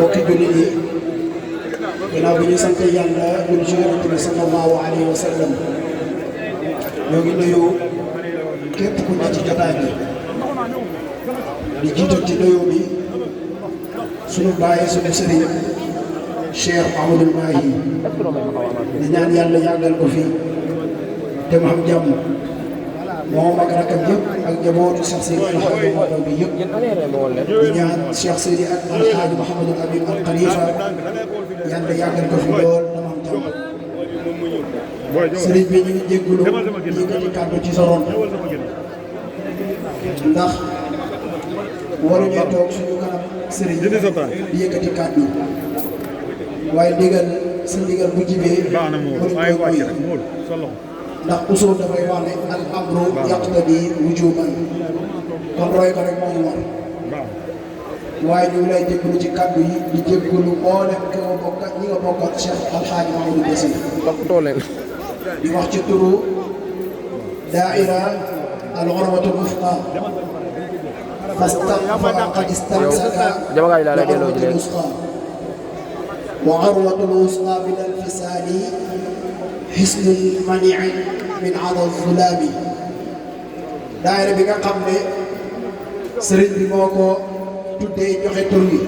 mbokki jullit yi ginnaaw bi ñu sant yàlla julli ci Yonent bi sallallahu alayhi wa sallam ñoo ngi nuyu képp ku ne ci jotaay bi di jiital ci nuyoo bi sunu baay sunu sëriñ Cheikh Mouhamadoul Mahi di ñaan yàlla yàggal ko fi te mu am jàmm moom ak rakam yëpp ak njabootu Cheikh Seydi El Hadji Mouhamadou bi yëpp di ñaan Cheikh Seydi ak El Hadji Mouhamadou Amin Al Khalifa yàlla yàggal ko fi lool te mu am jàmm sëriñ bi ñu ngi jégalu yëkkati kàddu ci sa ron ndax waruñoo toog suñu kanam sëriñ di yëkkati kàddu waaye ndigal sa ndigal bu jibee mënuñ koy moy ndax usul dafay wax ne al amru yaqtadi wujuban kon roy ko rek moo ñu war waaye ñu ngi lay jégalu ci kàddu yi di jégalu mboolem ki nga bokk ñi nga bokkal Cheikh Al Hadji Mouhamadou Bassir di wax ci turu daaira al urwatul wufqa qad istamsaka urwatul wusqa wa urwatul wusqa bil infisali hisnul mani'i min ada zulami daaira bi nga xam ne sëriñ bi moo ko tuddee joxe tur wi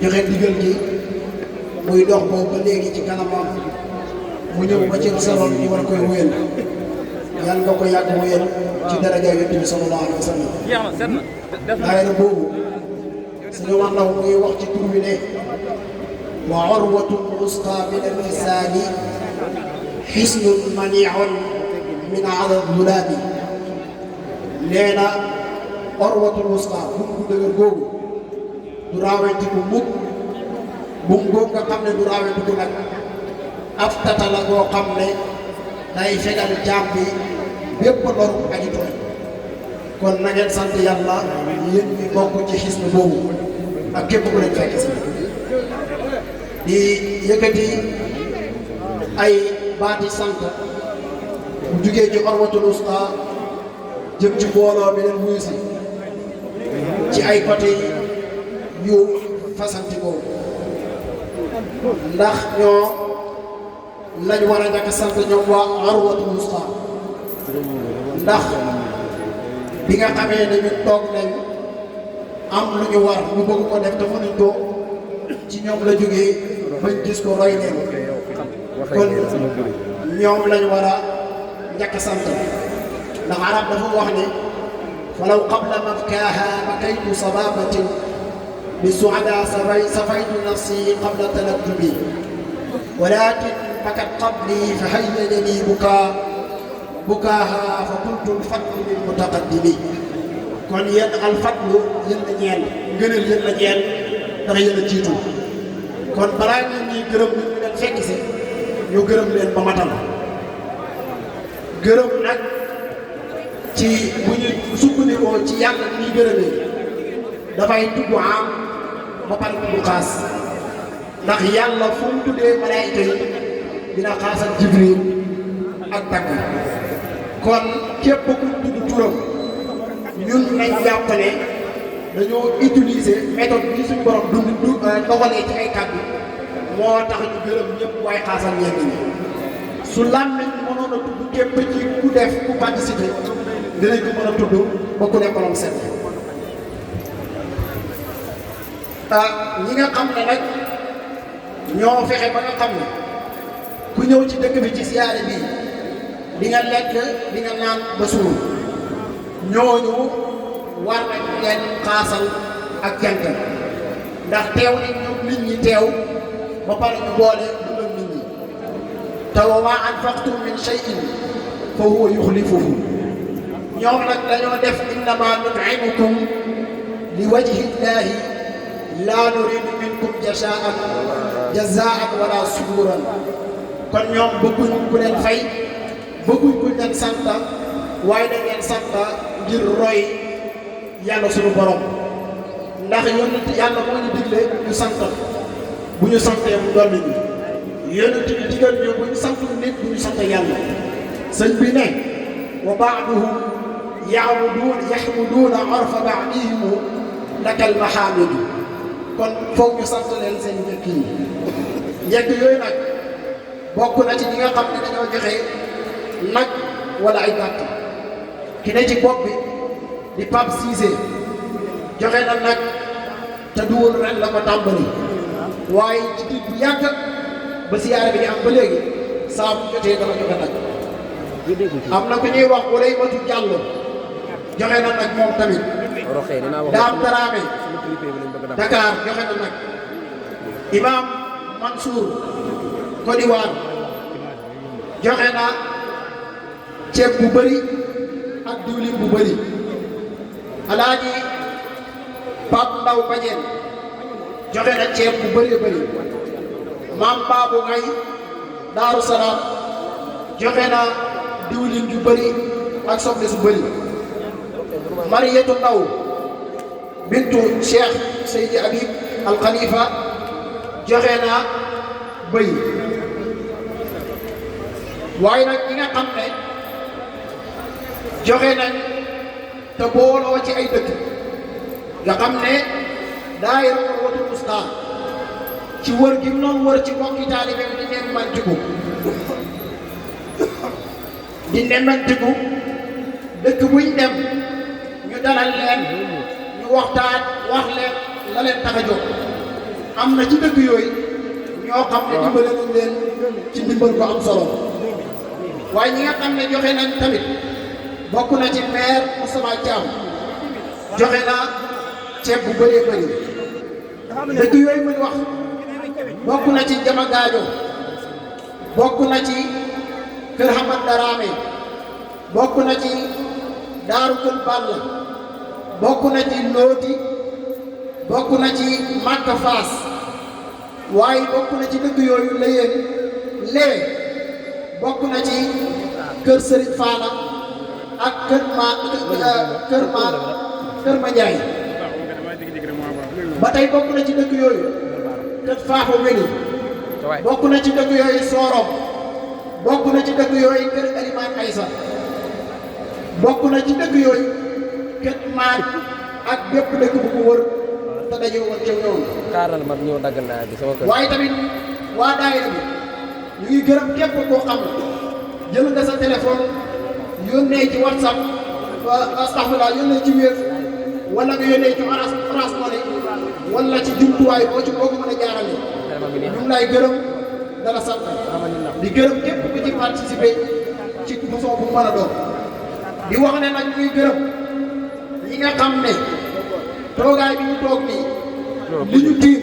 joxe ndigal gi muy dox boobu ba léegi ci kanamam mu ñëw ba ci salon ñu war koy wéyal yàlla nga ko yàgg wéyal ci daraja Yonent bi sallallahu alayhi wa sallam daayira boobu suñu wax ndaw muy wax ci tur wi ne wa urwatul wusqa min al-fisaali hisnun mani'un min ada zulami nee na urwatul wusqa bum bu dëgër googu du raawentiku mukk bum googu nga xam ne du raawentiku nag ab tata la goo xam ne day fegal jaam bi bépp lor aji tooñ kon na ngeen sant yàlla yéen ñi bokk ci xisnu boobu ak képp ku leen fekk si di yëkkati ay baati sant bu jugee ci urwatul wusqa jëm ci mbooloo bi leen wuyu si ci ay côté yu fasanti boobu ndax ñoo lañ war a njëkk sant ñoom waa urwatul wusqa ndax bi nga xamee ne ñu toog nañ am lu ñu war ñu bëgg ko def te mënuñ ko ci ñoom la jógee bañ gis ko roy leen kon ñoom lañ war a njëkk sant ndax arab dafa wax ne falaw qabla mafkaaha bakaytu sababatin bi suada safaytu nafsi qabla taladdubi walakin bakat qabli fa hayyajani bukaaha fa qultu alfadlu lil mutaqaddimi kon yéen alfadlu yéen la ñeel ngëneel yéen la ñeel ndax yéen a jiitu kon balaa ngeen ñuy gërëm ñu leen fekk si ñu gërëm leen ba matal gërëm nag ci bu ñu sukkandikoo ci yàlla ni ñuy gërëmee dafay tudd am ba pare tudd xaas ndax yàlla fu mu tuddee malaayika yi dina xaasal jibril ak tagg kon képp ku tudd turam ñun nañ jàpp ne dañoo utiliser méthode bi suñu borom dogalee ci ay kàddu moo tax ñu gërëm ñëpp waaye xaasal ñenn ñi su làmmiñ mënoon a tudd képp ci ku def ku participé dinañ ko mën a tudd ba ku ne kolom set ñi nga xam ne nag ñoo fexe ba nga xam ne ku ñëw ci dëkk bi ci siyaare bi di nga lekk di nga naan ba suur ñooñu war nañ leen xaasal ak jant ndax teew nañ ñoom nit ñi teew ba pare ñu boole dundal nit ñi te wa maa anfaqtum min shay'in fa huwa yukhlifuhu ñoom nag dañoo def innama nut'imukum li wajhi llahi laa nuridu minkum jazaan wala sukuran kon ñoom bëgguñ ku leen fay bëgguñ ku leen sant waaye dañ leen sant ngir roy yàlla suñu borom ndax yonent yàlla moo ñu digle ñu sant bu ñu santee mu dolli ñu yonent bi digal ñu bu ñu santul nit bu ñu sant yàlla sëñ bi ne wa ba'duhum yahmuduuna arfa ba'dihim laka al-mahaamidu kon foog ñu sant leen seen njëkk yi njëkk yooyu nag bokk na ci ñi nga xam ne dañoo joxe nag wala ay gàtt ki ne ci bopp bi di Pape Cissé joxe na nag te duwul ren la ko tàmbali waaye ci diir bu yàgg ba siyaare bi di am ba léegi saa bu jotee dama joxe nag am na ku ñuy wax walay matu jàllo joxe na nag moom tamit daam Daraame Dakar joxe na nag Imam Mansour Côte d'Ivoire joxe na ceeb bu bëri ak diwlin bu bëri Alaaji Pape Ndaw Badiane joxe na ceeb bu bëri bëri Maam Babou Ngay Daaru Salaam joxe na diwlin ju bëri ak soble su bëri Mariyatu Ndaw bintu Cheikh Seydi Habib Al Khalifa joxe na bëy waaye nag ñi nga xam ne joxe nañ te booloo ci ay dëkk nga xam ne daayira Urwatul Wusqa ci wër gi mu noonu wër ci mbokki taalibe bi di nemmantiku dëkk buñ dem ñu dalal leen ñu waxtaan wax leen la leen tax a jóg am na ci dëkk yooyu ñoo xam ne dimbale nañ leen ci ndimbal ko am solo waaye ñi nga xam ne joxe nañ tamit bokk na ci maire Moustapha Thiam joxe na ceeb bu bëree bëri dëkk yooyu muy wax bokk na ci Jama Gaajo bokk na ci Kër Hamad Daraame bokk na ci Daaru Kër Balla bokk na ci Looti bokk na ci Makka Faas waaye bokk na ci dëkk yooyu Layeen Lewe bokk na ci Kër Sëriñ Faala ak Kër Ma Njaay ba tey bokk na ci dëkk yooyu Kër Faaxu Weli bokk na ci dëkk yooyu Sorom bokk na ci dëkk yooyu Kër Alimaan Aysa bokk na ci dëkk yooyu Kër Maat ak bépp dëkk bu ko wër te daje woon ca ñoom. xaaral ma ñëw daggal naa bi sama kër. waaye tamit waa daayira bi ñu ngi gërëm képp koo xam ne jël nga sa téléphone yónnee ci WhatsApp astaghfirullah yónnee ci Wave wala nga yónnee ci Orange Money wala ci jumtuwaay boo ci boo ko mën a jaarale ñu ngi lay gërëm dala sant di gërëm képp ku ci participer ci façon bu mën a doon di wax ne nag ñu ngi gërëm ñi nga xam ne toogaay bi ñu toog nii li ñu tiim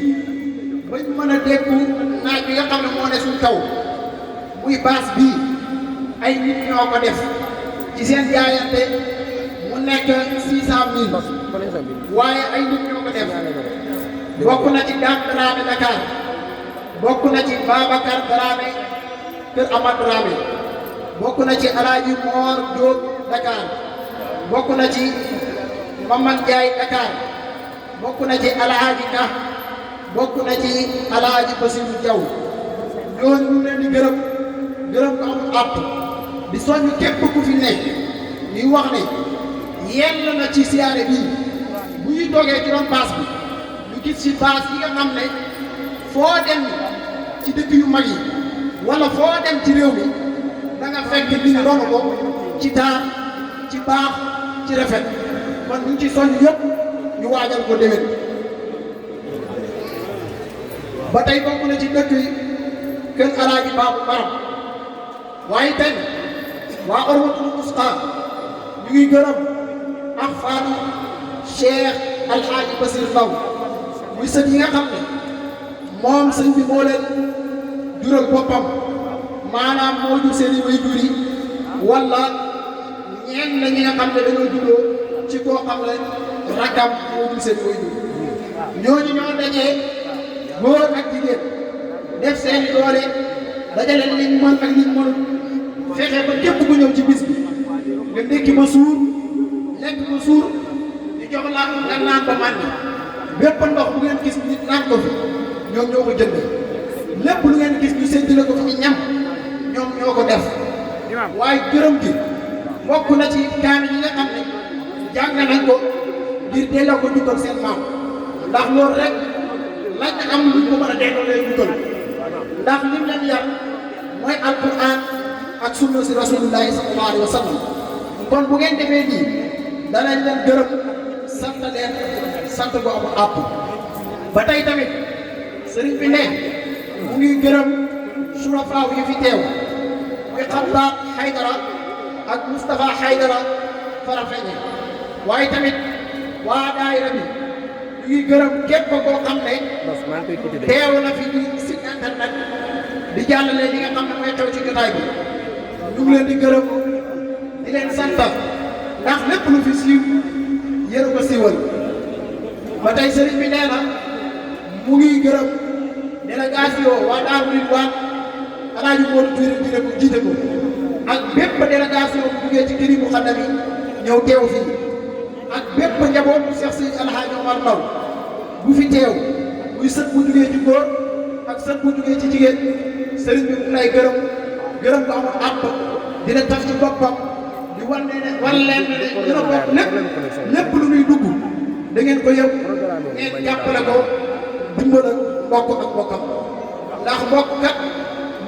bañ mën a déggu naaj bi nga xam ne moo ne suñ kaw muy baas bii ay nit ñoo ko def ci seen jaayante mu nekk 600 000 waaye ay nit ñoo ko def bokk na ci Dame Dramé Dakar bokk na ci Babacar Dramé Kër Amad Dramé bokk na ci Alaaji Moor Diop Dakar bokk na ci Mamad Ndiaye Dakar bokk na ci Alaaji Ka bokk na ci Alaaji Basiru Jaw ñooñu ñu leen di gërëm ko amul àpp di soññ képp ku fi nekk ñuy wax ne yell na ci siyaare bii bu ñu toogee ci doon baas bi ñu gis ci baas yi nga xam ne foo dem ci dëkk yu mag yi wala foo dem ci réew mi da nga fekk li ñu doon ko ci taar ci baax ci rafet kon ñu ci soññ yëpp ñu waajal ko déwén ba tey bokk na ci dëkk yi kër Alaaji Baabu Baram waaye tey waa Urwatul Wusqa ñu ngi gërëm ak faanu Cheikh Alhaaji Basir Ndaw muy sët yi nga xam ne moom sëñ bi moo leen jural boppam maanaam moo jur seen i waajur yi wala ñenn ñi nga xam ne dañoo juddoo ci koo xam ne rakkam moo jur seen i waajur ñooñu ñoo dajee góor ak jigéen def seen doole dajale liñ mën ak liñ mënul fexe ba képp ku ñëw ci bis bi nga ndékki ma suur lekk ma suur di jox la nga naan ba màndi bépp ndox bu ngeen gis nit naan ko fi ñoom ñoo ko jënd lépp lu ngeen gis ñu séddale ko fi ci ñam ñoom ñoo ko def waaye gërëm gi bokk na ci kaani yi nga xam ne jàng nañ ko ngir delloo ko njukkal seen maam ndax loolu rek lañ am luñ ko mën a delloo lay dugal ndax lim leen yar mooy alquran ak sunna si rasulullahi sallallahu alayhi wa sallam kon bu ngeen defee nii danañ leen gërëm sant leen sant bu amul àpp ba tey tamit sëriñ bi ne mu ngi gërëm surafaaw yi fi teew muy Xattaab Haydara ak Moustapha Haydara Farafeñe waaye tamit waa daayira bi ñu ngi gërëm képp koo xam ne teew na fi ci site internet di jàllale li nga xam ne mooy xew ci jotaay bi ñu ngi leen di gërëm di leen sant ndax lépp lu fi siiw yéen ko siiwal ba tey sëriñ bi nee na mu ngi gërëm délégation waa Daaru Ridwaan Alaaji Moodu Touré ko jiite ko ak bépp délégation bu jugee ci këri mu xaddam yi ñëw teew fii ak bépp njabootu Cheikh Seydi Alhaaji Omar Ndaw bu fi teew muy sët bu jugee ci góor ak sët bu jugee ci jigéen sëriñ bi mu lay gërëm ko amul àpp dina taf ci boppam di wan leen ne dina bokk lépp lu ñuy dugg da ngeen ko yëg ngeen jàppale ko dimbal mbokk ak mbokkam ndax mbokk kat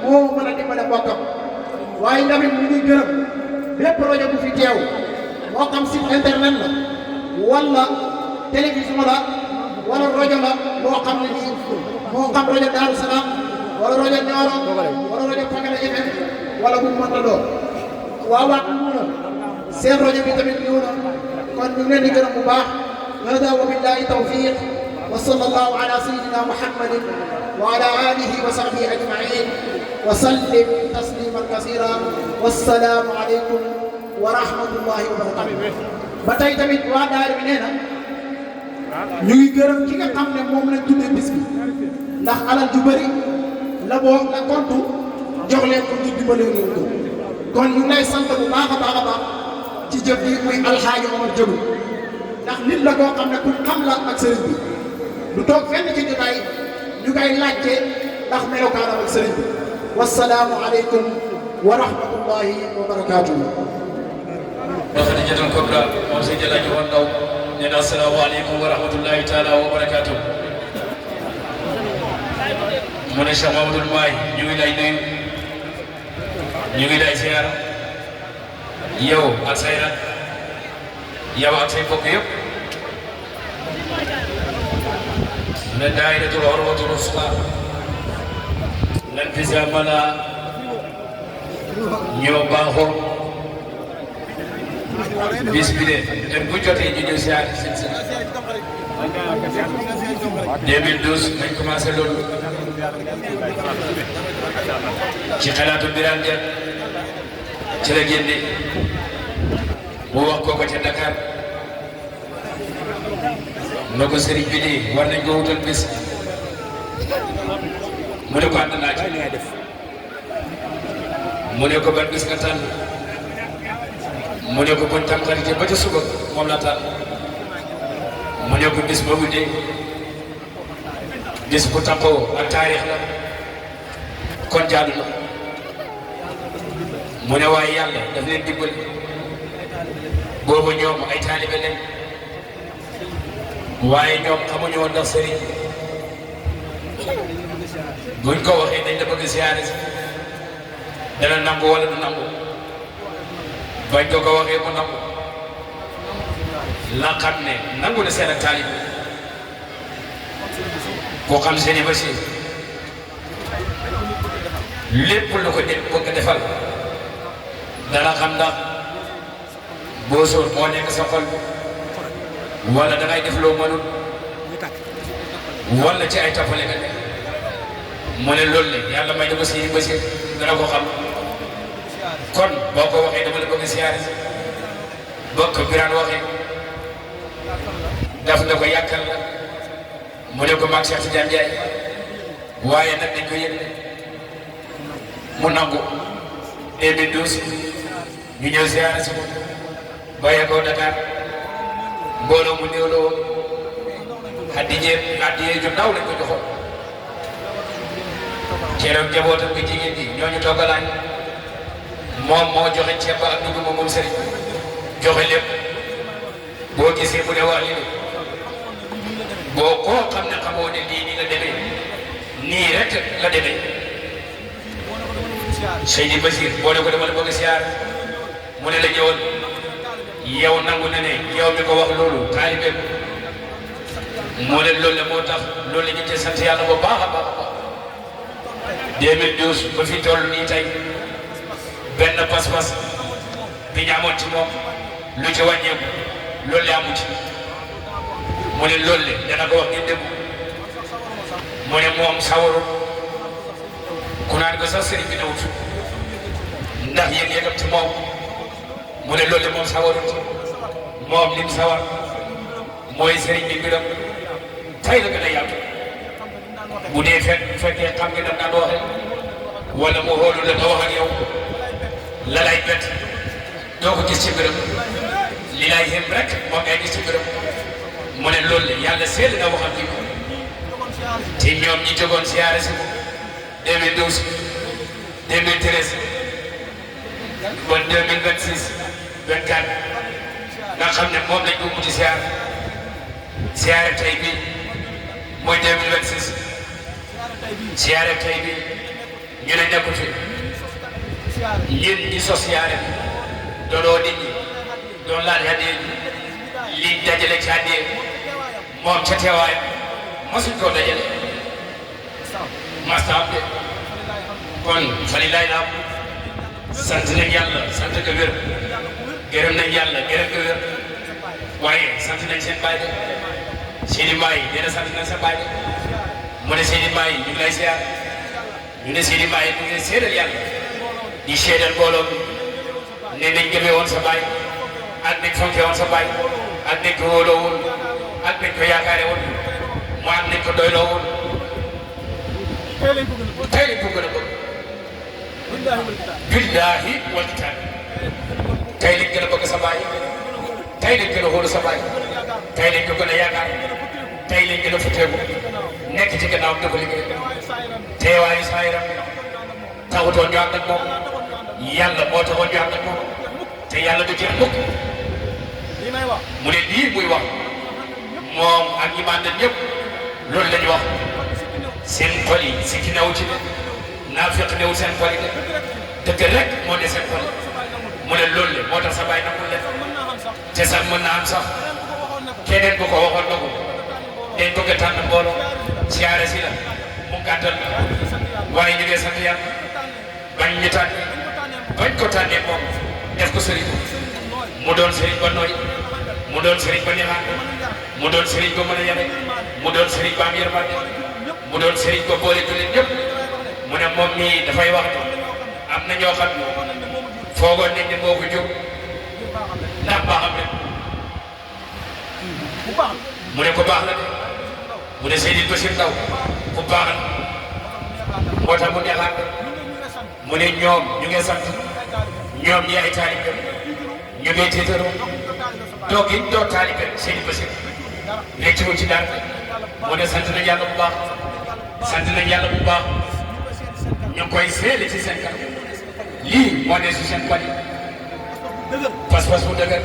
moo mën a dimbale mbokkam waaye tamit ñu ngi gërëm bépp rajo bu fi teew moo xam site internet la wala télévision la wala rajo la moo xam ne nii moo xam rajo Daaru Salaam wala rajo Nioro wala rajo Fagala FM wala bu mu mënta doon waaw seen rajo bi tamit ñëw na kon ñu ngi leen di gërëm bu baax hada wa billahi tawfiq wa sallallahu ala sayyidina muhammadin wa ala alihi wa sahbihi ajma'in wa sallim tasliman kasira wassalaamu aleykum wa rahmatullahi wa barakatuh ba tey tamit waa daara bi nee na ñu ngi gërëm ki nga xam ne moom lañ tuddee bis bi ndax alal ju bëri la kontu jox leen ko ngir dimbale leen ko kon ñu ngi lay sant bu baax a baax ci jëf yi muy Alxaaji Omar Jëbu ndax nit la koo xam ne ku xam la ak sëriñ bi du toog fenn ci jotaay ñu koy laajte ndax melokaanam ak sëriñ bi wassalaamu aleykum wa rahmatullahi wa barakaatuhu. Dafa jotal Kubra moom Seydi Alaaji Omar Ndaw nee na assalaamu aleykum wa rahmatullahi taala wa barakaatuhu. mu ne Cheikh Mamadou Maay ñu ngi lay nuyu ñu ngi lay ziar yow ak say rak yow ak say bokk yëpp ne daayiratul Urwatul Wusqa lan fi zamana ñoo baaxoo bis bi de dem bu jotee ñu ñëw ziar seen seen 2012 nañ commencé loolu ci xalaatu Birane Dia ci la génne mu wax ko ca Dakar na ko sëriñ bi de war nañ ko wutal bés mu ne ko ànd naa ci mu ne ko ban bés nga tànn mu ne ko buñ Tamxarit ba ca suba moom la tànn mu ne ko bés boobu de bés bu takkoo ak taarix la kon jaadu na mu ne waaye yàlla daf leen dimbali boobu ñoom ay taalibe lañ waaye ñoom xamuñu woon ndax sëriñ buñ ko waxee dañ la bëgg siyaare si dana nangu wala du nangu bañ ko waxee mu nangu la xam ne nangu na seen ak taalibe koo xam seeni ba si lépp lu ko def bëgg defal dana xam ndax boo sóor moo nekk sa xol wala dangay def loo mënul wala ci ay toppale nga def mu ne loolu la yàlla may na ko seeni ba si dana ko xam kon boo ko waxee dama la bëgg siyaare si bokk Birane waxee daf na ko yàkkal la mu ne ko maag Cheikh Tidiane Ndiaye waaye nag dañ ko yëg mu nangu 2012 ñu ñëw ziyaare si ko bàyyee ko Dakar mbooloo mu néew la woon addiyee ju ndaw lañ ko joxoon keroog njabootam ko jigéen ñi ñooñu toggalaan moom moo joxe ceeb ba ak dugub moom sëriñ joxe lépp boo gisee mu ne waa lii boo koo xam ne xamoo ne lii nii la demee la demee Seydi Basir boo ne ko dama la bëgg siyaar mu ne la ñëwal yow nangu na ne yow mi ko wax loolu taalibe moo leen loolu la moo tax loolu la ñu te sant yàlla bu baax a baax a baax 2012 ba fi toll nii tey benn pas-pas bi ñu amoon ci moom lu ci wàññeeku loolu la amu ci mu ne loolu le dana ko wax ngeen dégg mu ne moom sawaru ku naan ko sax sëriñ bi newut ndax yëg-yëgam ci moom mu ne loolu le moom sawarut moom lim sawar mooy sëriñ bi mbiram tey la gën a yaatu bu dee fekkee xam nga dam naan waxe wala mu xoolu la nga wax ak yow la lay bett doo ko gis ci mbiram li lay yem rek moo ngay gis ci mbiram mu ne loolu la yàlla seetlu na waxam ci ko te ñoom ñi jógoon siyaare si 2012 2013 ba 2026 24 nga xam ne moom lañ ko mujj siyaare tey bi mooy 2026 siyaare tey bi ñu ne nekkul fi yéen ñi sos siyaare dooloo nit ñi doon laal hadiya liñ dajale ci hadiya moom ca teewaay mosuñ koo dajale mastaam de kon falilaay naam sant nañ yàlla sant ko wér gërëm nañ yàlla gërëm ko wér waaye sant nañ seen baay de Seydi Mbaye dina sant nañ sa baay de mu ne Seydi Mbaye ñu ngi lay siyaar ñu ne Seydi Mbaye ñu ngi seedal yàlla di seedal mbooloo mi ne nañ gëmee woon sa baay ak nañ fonkee woon sa baay ak nañ ko wóoloo woon ak nañ ko yaakaare woon mu ak nañ ko doyloo woon tey lañ ko gën a bëgg billaahi wal kitaab tey lañ gën a bëgg sa baay tey lañ gën a xoolu sa baay tey lañ ko gën a yaakaar tey lañ gën a futeeku nekk ci gannaaw di ko liggéey teewaayu saa yaram taxutoon ñu ànd ak moom yàlla moo taxoon ñu ànd ak moom te yàlla du jeex mukk mu ne lii muy wax moom ak ñi màndal ñëpp loolu la ñu wax seen xol yi si ki newu ci ne naafiq newul seen xol yi de dëgg rek moo ne seen xol mu ne loolu le moo tax sa baay nangul leen te sax mën na am sax keneen bu ko waxoon na ko dañ bëgg a tànn mbooloo siyaare si la mu gàttal waaye ñu ngi sant yàlla bañ ñu tànn bañ ko tànnee moom def ko sëriñ mu doon sëriñ ba nooy mu doon sëriñ ba neexaan mu doon sëriñ ba mën a yare mu doon sëriñ ba am yërmande mu doon sëriñ ba boole jullit ñëpp mu ne moom mii dafay wax ne am na ñoo xam ne foogoon nañ ne moo ko jóg ndax baaxam rek mu ne ko baax la de mu ne Seydi Bachir Ndaw ku baax la moo tax mu neexaat mu ne ñoom ñu ngi sant ñoom ñi ay taalibe ñu ngi tiitaroo toog yi doo taalibe Seydi Bachir léegi ci dara mu ne sant nañ yàlla bu baax sant nañ yàlla bu baax ñu ngi koy seede ci seen kanam lii moo ne si seen xol yi pas-pas bu dëgër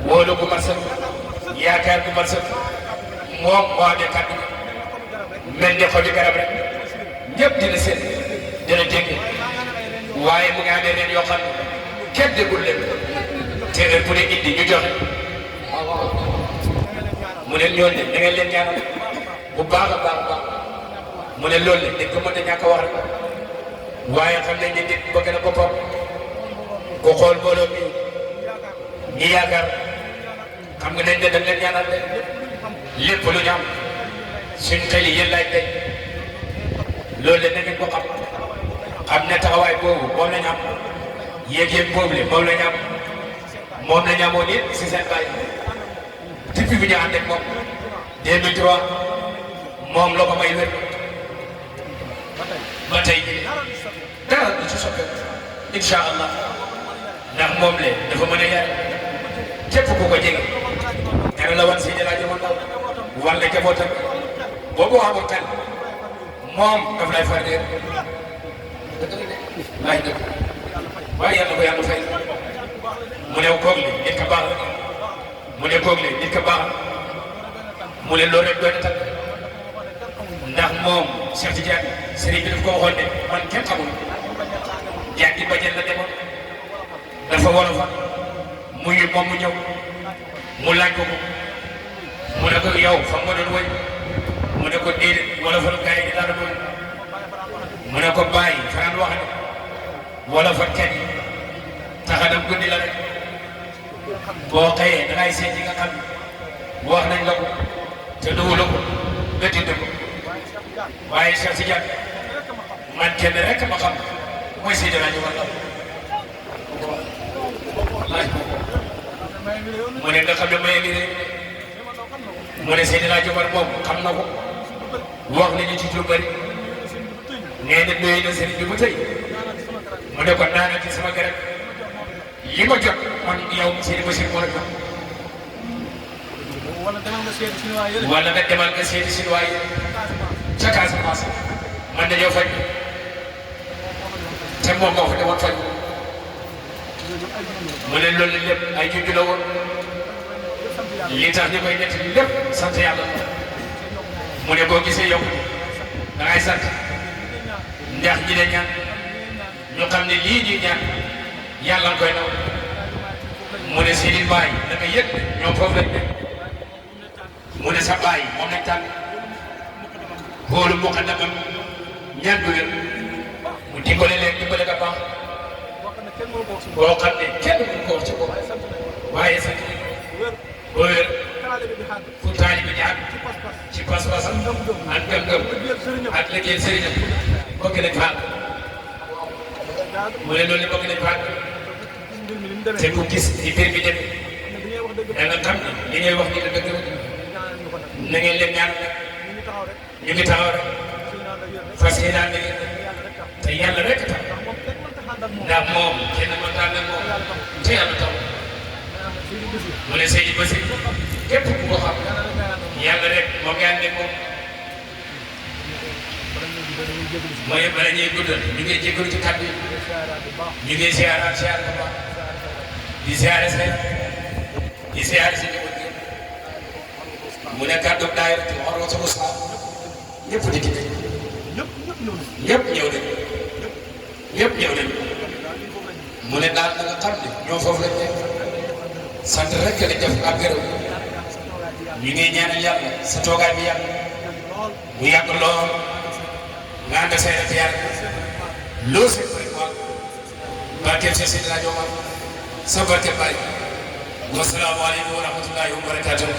wóolu bu mat sëkk yaakaar bu mat sëkk moom moo amee kàddu mel ne xobi garab rek ñëpp dina seet dina dégg waaye mu ngi amee ren yoo xam ne kenn déggul leen te heure bu ne indi ñu joxe mu ne ñooñu ne da ngeen leen ñaanal bu baax a baax a baax mu ne loolu la dañ ko mën a ñàkk a wax rek waaye xam nañ ne nit bëgg na boppam ku xool mbooloo mi ñi yaakaar xam nga dañ ne dañ leen ñaanal de lépp lu ñu am suñ xel yi yéen laaj tey loolu la na ngeen ko xam ne taxawaay boobu moom la ñu am yéeg-yéeg boobu le moom la ñu am moom la ñu amoon it si seen baay depuis bi ñu ànd ak moom 2003 moom la ko may wér ba tey dara du ci soppeeku incha allah ndax moom le dafa mën a yar képp ku ko jege dara la wan si jëlaat jamono ndaw wala jabootam boobu amul xel moom daf lay far réer laaj dëgg waaye yàlla ko yàlla fay mu ne koog li nit ka baax la mu ne koog li nit ka baax la mu ne loolu rek doy na tàgg ndax moom Cheikh Tidiane sëriñ bi daf ko waxoon ne man kenn xamul jàngi bajal la demoon dafa wolofa muy moom mu ñëw mu laaj ko mu ne ko yow fa nga doon woy mu ne ko déedéet wolofa lu gars yi di dara doon mu ne ko bàyyi fanaan wax ne wolofa kenn taxanam guddi la rek boo xëyee da ngay seet yi nga xam wax nañ la ko te duwula ko nga dind ko waaye Cheikh Tidiane man kenn rek ma xam mooy Seydi El Hadji Omar laaj mu ne nga xam ne maye ngi mu ne Seydi El Hadji Omar moom xam na ko wax nañu ci lu bëri nee na nuyu na sëriñ bi ba tey mu ne ko naanal ci sama garab li ma jot man yow Seydi Bachir moo la jot wala nga demal nga seeti si waay ca Casamance man dañoo faj te moom moo fa demoon faj mu ne loolu lépp ay junj la woon li tax ñu koy nekk lépp sant yàlla mu ne boo gisee yow da ngay sant ndax ñi ne ñaan ñu xam ne lii ñuy ñaan yàlla nga koy naw mu ne Seydi Baay da nga yëg ñoom foofu lañ ne mu ne sa baay moom lañ tànn xoolu muqaddamam ñaan bu wér mu dimbale leen dimbale ka baax boo xam ne kenn mënu ko wax ci bopp waaye sant boo wér fu taalibe di àgg ci pas-pas ak gëm-gëm ak liggéey sëriñam bëgg nañ fa mu ne loolu bëgg nañ fa te ku gis di mbir bi dem da nga xam ne li ngay wax ni la dëgg na ngeen leen ñaan ñu ngi taxaw rek fas yéene ànd ak te yàlla rek tax ndax moom kenn mën naa ne moom te yàlla tax mu ne Seydi Bachir képp ku ko xam yàlla rek moom nga ànd ak moom mooy bala ñuy guddal ñu ngi jégalu ci kàddu yi ñu ngi ziaraat ziar bu baax di ziare seen di ziare si mu ne kàddu daayira te waxoon sama saa ñëpp di kii ñëpp ñëw nañu ñëpp ñëw nañu mu ne daal na nga xam ne ñoo foofu lañ nekk sant rek la def ak gërëm ñu ngi ñaanal yàlla sa toogaay bi yàgg mu yàgg lool nga ànd say rek yàlla loo seen rek waaw barkeel sa Seydi El Hadji Omar sa barkeel bàyyi wasalaamaaleykum wa rahmatullahi wa barakatuh